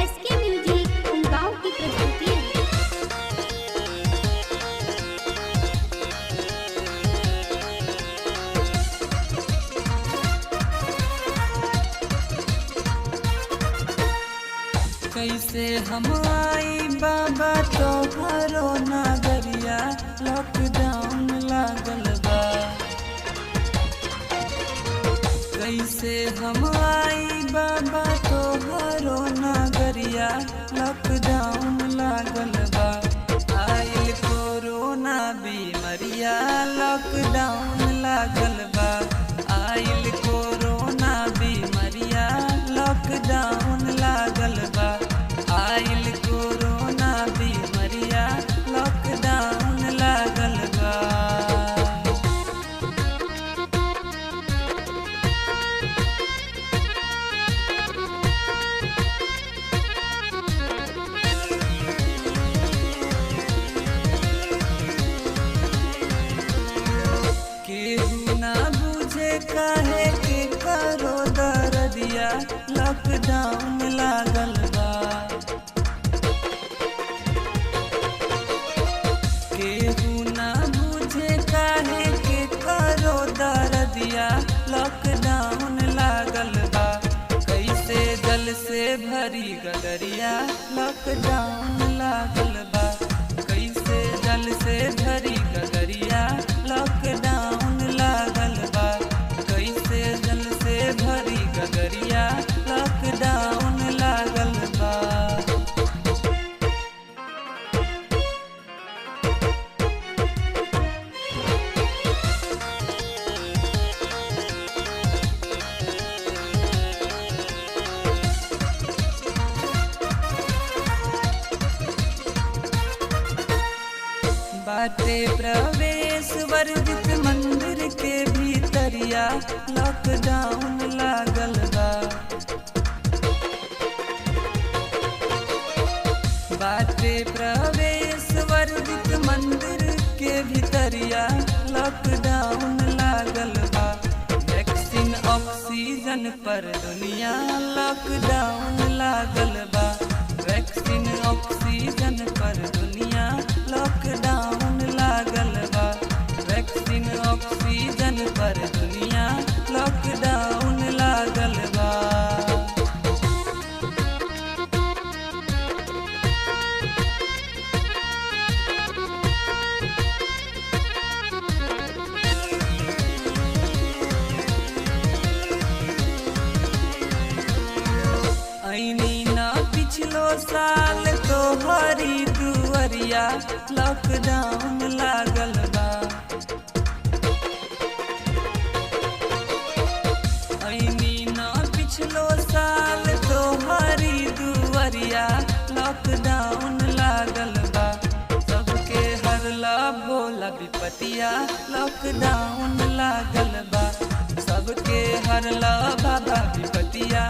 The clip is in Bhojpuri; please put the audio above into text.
एसके म्यूजिक उमगांव की प्रस्तुति। कैसे हम आई बाबा तोहरो नगरिया, लॉकडाउन लागल बा। कैसे हम आई बाबा तोहरो नगरिया, लॉकडाउन लागल बा। आइल कोरोना बीमरिया, लॉकडाउन लागल बा। आइल कोरोना बीमरिया, लॉकडाउन लागल बा। आइल कोरोना बीमरिया, लॉकडाउन लागल बा। केहू ना बुझे काहे के करो दर्दिया, लॉकडाउन लागल बा। केहू ना बुझे काहे के करो दर्दिया, लॉकडाउन लागल बा। कैसे जल से भरी गगरिया, लॉकडाउन लागल बा। कैसे जल से भरी गगरिया, लॉकडाउन लागल बा। कैसे जल से भरी गगरिया, लॉकडाउन लागल बा। बाटे प्रवेश वर्जित मंदिर के भीतरिया, लॉकडाउन लागल बा। बाटे प्रवेश वर्जित मंदिर के भीतरिया, लॉकडाउन लागल बा। वैक्सीन ऑक्सीजन पर दुनिया, लॉकडाउन लागल बा। वैक्सीन ऑक्सीजन पर दुनिया, लॉकडाउन लागल बा। वैक्सीन ऑक्सीजन पर दुनिया, लॉकडाउन लागल बा। ऐनी ना पिछलो साल तोहरी दुअरिया, लॉकडाउन लागल बा। ऐनी ना पिछलो साल तोहरी दुअरिया, लॉकडाउन लागल बा। सबके हरला भोला विपतिया, लॉकडाउन लागल बा। सबके हरला बाबा विपतिया,